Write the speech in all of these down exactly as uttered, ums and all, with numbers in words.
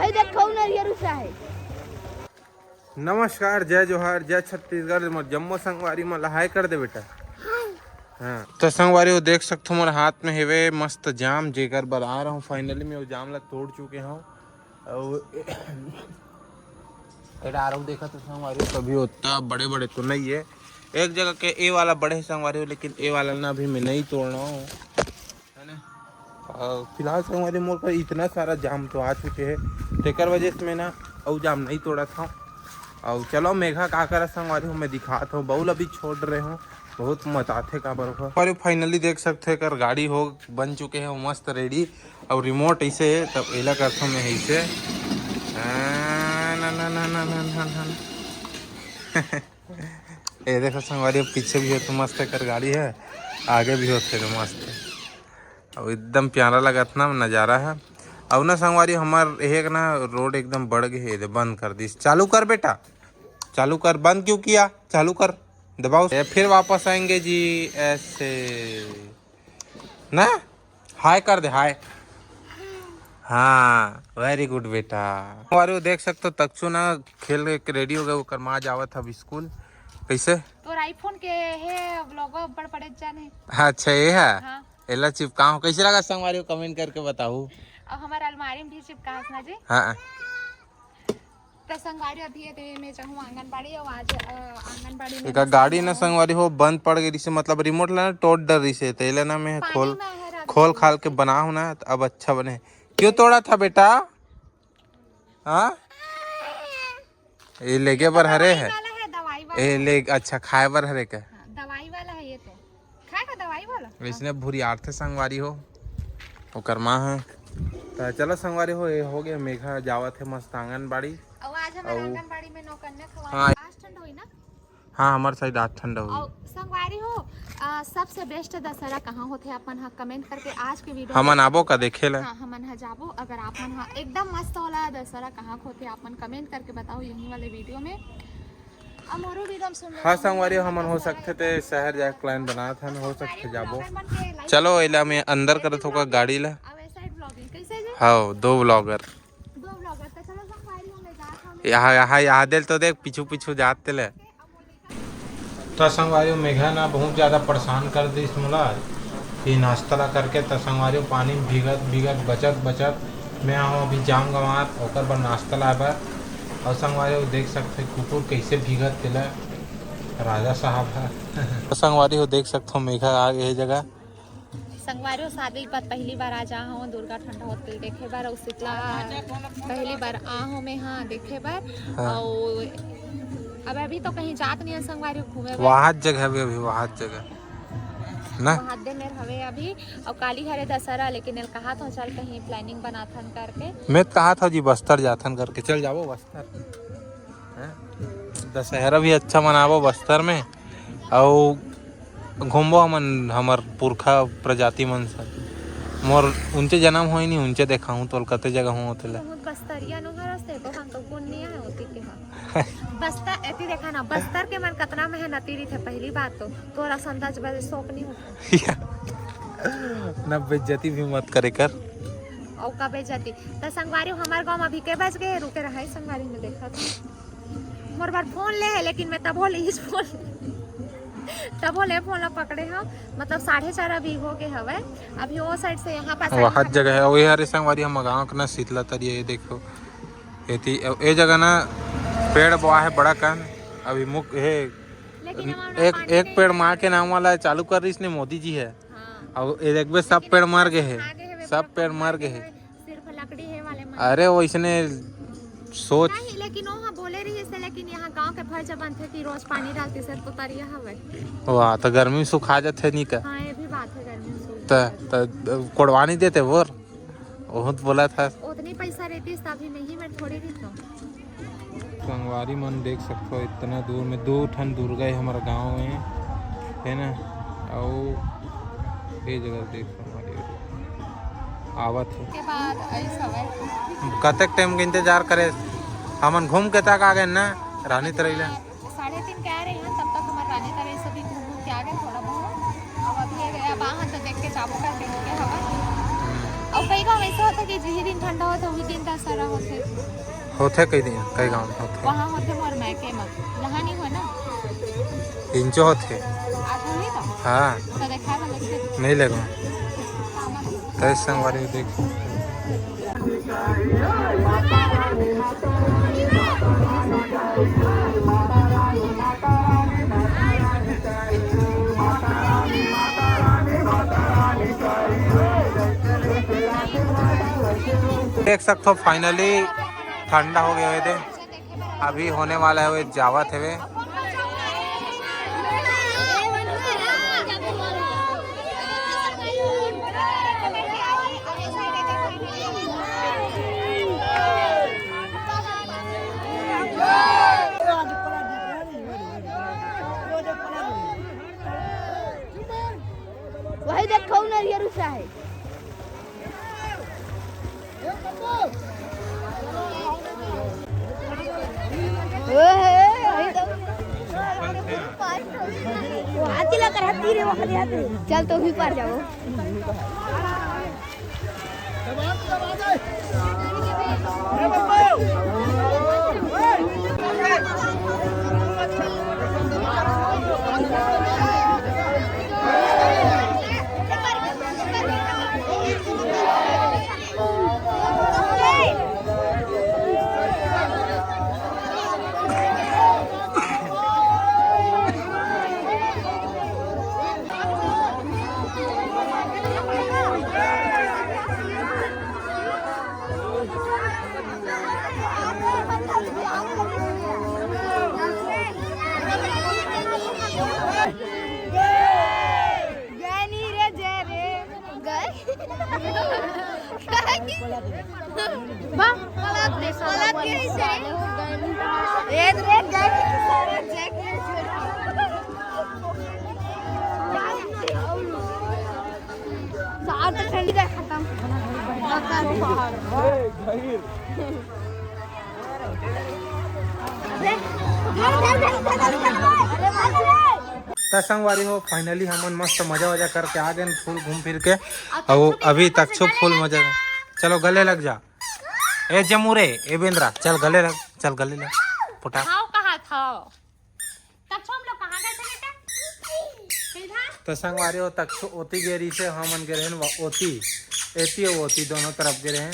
ये देखो, नरियर उसा है। नमस्कार, जय जोहार, जय छत्तीसगढ़। मोर जम्मो संगवारी मन ला हाय कर दे बेटा। हाँ, तो संगवारी हो, देख सकथो मोर हाथ में हेवे मस्त जाम, जेकर बर आए रहूं। Finally मैं वो जाम ला तोड़ चुके हूँ। अउ एला आरो देखा तो संगवारी हो, कभी ओतना बड़े बड़े तो नहीं है। एक जगह के ए वाला बड़े हे संगवारी हो, लेकिन ए वाला ना अभी मैं नहीं तोड़ना हूँ, है ना? अउ फिलहाल संगवारी मोर पर इतना सारा जाम तो आ चुके हैं, तेकर वजह से मैं ना अउ जाम नहीं तोड़ा था। अउ चलो मेघा का करा संगवारी हो, मैं दिखात हूँ, बउला भी छोड़ रहे हूँ, बहुत मचाथे काबर हो। और finally देख सकते हैं, एकर गाड़ी हो बन चुके हैं मस्त ready। अउ remote ऐसे है, तब एला करथों मैं ऐसे। आ, ना, ना, ना। ये देखो संगवारी, पीछे भी हो तो मस्त एकर गाड़ी है, आगे भी होते तो मस्त है। अब एकदम प्यारा लगत ना नज़ारा है। अब ना संगवारी, हमार एक ना रोड एकदम बढ़ गए है, ये दे बंद कर दी। चालू कर बेटा, चालू कर। बंद क्यों किया? चालू कर, दबाओ। ये फिर वापस आएंगे जी ऐसे ना। हाय कर दे, हाय। हाँ, very good बेटा। और वो देख सकते हो, तक्षु ना खेल के ready हो गए, ओकर माँ जावत हब स्कूल। कैसे? तोर iPhone के हे, logo बड़ बड़े जन है। अच्छा, ये है। हाँ। एला चिपकाओ, कैसे लगा संगवारी हो, comment करके बताओ। और हमारे अलमारी में भी चिपका ना जी। हाँ। तो संगवारी अभी ये दे मैं जाहूँ आंगनबाड़ी, और आज, अ, आंगनबाड़ी में एका बस गाड़ी ना जाऊँ। संगवारी हो बंद पड़ गई रिसे, मतलब remote ला ना टोट डर रिसे, तो एला ना मैं पानी खोल में है, रात खोल में। खाल के बना हूँ ना, तो अब अच्छा बने। क्यों तोड़ा था बेटा? हाँ, ये लेगे बर हरे दवाई है। वाला है, दवाई वाला। ए ले, अच्छा, खाए बर हरे का? हाँ, दवाई वाला है ये तो। खाए का दवाई वाला? इसने भुरियारथे संगवारी हो, ओकर माँ है। तो चलो संगवारी हो, ये हो गया, मेघा जावत है मस्त आंगनबाड़ी। और आज हमारे अउ आंगनबाड़ी में नौकन्या खवा हाँ। आज ठंड होई ना? हाँ, हमारे side आज ठंड होई। और संगवारी हो, अ, सबसे best दशहरा कहाँ होथे, आप मन ह comment करके आज के video हमन में आबो का देखे ला? हाँ, हमन ह जाबो। अगर आप मन ह एकदम मस्त वाला दशहरा कहाँ होथे, आप मन comment करके बताओ यही वाले video में। अब मोरो video में सुन हाँ संगवारी हो, हमन हो सकथे ते शहर जाए plan बनात हन, हो सकथे जाबो। चलो, एला मैं अंदर करत होगा गाड़ी ला। अब ऐसा ही vlogging कैसे जी? हाँ, दो vlogger। दो vlogger, तो चलो संगवारी हो, मैं जात हूँ। यहाँ, यहाँ, यहाँ दिल तो देख, पीछू, पीछू जात ले। तो संगवारी हो, मेघा ना बहुत ज़्यादा परेशान कर दिस मोला कि नाश्ता ला करके। तो संगवारी हो, पानी में भीगत भीगत, बचत बचत मैं आहूँ अभी जाम गंवार, ओकर बर नाश्ता लाए बर। और संगवारी हो, देख सकते कुकुर कैसे भीगत तेला राजा साहब है। तो संगवारी हो, देख सकते हो, मेघा आ गए जगह। संगवारी हो, शादी के बाद पहली बार आ जा हूँ दुर्गा ठंडा होटल देखे बर, और शीतला पहली बार आ हूँ मैं, हाँ, देखे बर। हाँ। और अब अभी तो कहीं जात नहीं है संगवारी हो घूमे बर। वहाँ जगह हवे अभी, वहाँ जगह ना। वहाँ दे मेर हवे अभी, और काली हरे दशहरा, लेकिन एल कहा तो चल कहीं planning बनाथन करके। मैं कहा था जी बस्तर जाथन करके, चल जाबो बस्तर। हैं? दशहरा भी अच्छा मनाबो बस्तर में, अउ घूमबो हमन हमर पुरखा प्रजाति मन से। मोर उनचे जन्म होई नहीं, उनचे देखाहूँ तोल कते जगह हूँ होते ले। बहुत बस्तरिया नो हरस ते को हम तो गुण नहीं आए होती के हम। बस्तर एती देखा ना, बस्तर के मन कतना मेहनती रहिथे। पहली बात तो तोरा संदाज बजे शौक नहीं होता। ना बेइज्जती भी मत करे कर। और का बेइज्जती? त संगवारी हो, हमार गाँव में अभी के बज गए, रुके रहा संगवारी में देखा था। मोर बर फोन ले है, लेकिन मैं तभो ले इस फोन तभो ले फोन ला पकड़े हो। मतलब साढ़े चार अभी हो गए हवे। अभी वो side से यहाँ पास आई वहाँ हवे। जगह है, वही हरे संगवारी हम गाँव के ना शीतला तरिया, ये देखो। एती, ए जगह ना पेड़ बोआ है बड़ा कन, अभी मुक हे। लेकिन हमारा एक, पानी एक नहीं पेड़ है। माँ के नाम वाला है, चालू कर रही इसने मोदी जी है। हाँ। अब ये देखबे सब लेकिन पेड़ मर गए हैं, खा गए हैं, सब पूरा पेड़ मर गए हैं। सिर्फ लकड़ी है वाले मन। अरे वो इसने सोच नहीं, लेकिन वो हाँ बोले रही इससे, लेकिन यहाँ गांव के फर्ज बनथे कि रोज पानी डालती से तो तरिया हवे। वाह, तो गर्मी में सुखा जाते नहीं का? हाँ, ये भी बात है, गर्मी में सूख त, जाते। त कोड़वानी देते बोर, बहुत बोला था। उतनी पैसा रहती तभी में ही मैं थोड़ी रही तो। संगवारी मन देख सकथो, इतना दूर में दो ठन दुर्गा है हमारा गांव में, है ना? अउ ये जगह देख संगवारी हो, आवत है। के बाद ऐसा है। कतेक टाइम के इंतजार करे, हमन घूम के तक आ गए ना रानी तरैला। साढ़े तीन कह रहे हैं, तब तक हमारे रानी तरह से भी घूम घूम के आ गए थोड़ा बहुत। अब अभी ये गया बाहर तो देख के जाबो करके रुके हवा। अउ कई गाँव ऐसा होथे कि जिही दिन ठंडा होथे, उही दिन दशहरा होथे। होथे कई दिन, कई गाँव में होथे। वहाँ होथे मोर मायके में, यहाँ नहीं हो ना। इंचो होथे। आप हो ही तो। हाँ। तो देखा तो देखते। नहीं लेगो। तय संगवारी देख। देख सकथो, finally ठंडा हो गया हे दे। अभी होने वाला हे, वो जावत हवे। वही देखो, नरियर उठा है। ओए, ओए, ओए, तो वो हाथी ला कर हाथी रे, वो खाली हाथी। चल, तो भी पार जाओ। गए नहीं रे, जय रे। गए? बा, पलट दे, पलट गए से। ए रे, गए सारे, जय के। साथ ठंडी का खत्म। त संगवारी हो, finally हमन मस्त मजा वजा करके आ गए full घूम फिर के। अउ अभी तक छो full मजा। चलो गले लग जा। ए जमू रे, ए बेंद्रा, चल गले लग, चल गले लग। पुटा। खाओ कहा खाओ। तब हम लोग कहाँ गए थे बेटा? सीधा? त संगवारी हो, तक छो ओती गे रही से, हमन गे रहन व ओती, एती अउ ओती दोनों तरफ गे रहन।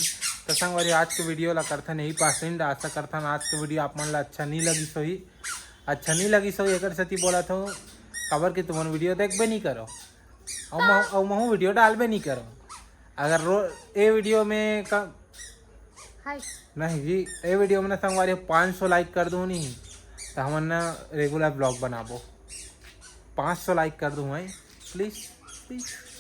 त संगवारी, आज के video ला करथन यही पास end। आशा करथन आज के video आप मन ला अच्छा नहीं लगिस होही। अच्छा नहीं लगिस होही, एकर सेती बोलत हूँ, काबर कि तुमन video देखबे नहीं करो, अउ महू, अउ महू video डालबे नहीं करो। अगर रो-, ए video में का, हाय। नहीं जी, ए video में ना संगवारी पाँच सौ like कर दो नहीं, तो हमन ना regular vlog बनाबो। पाँच सौ like कर दो भाई, please, please।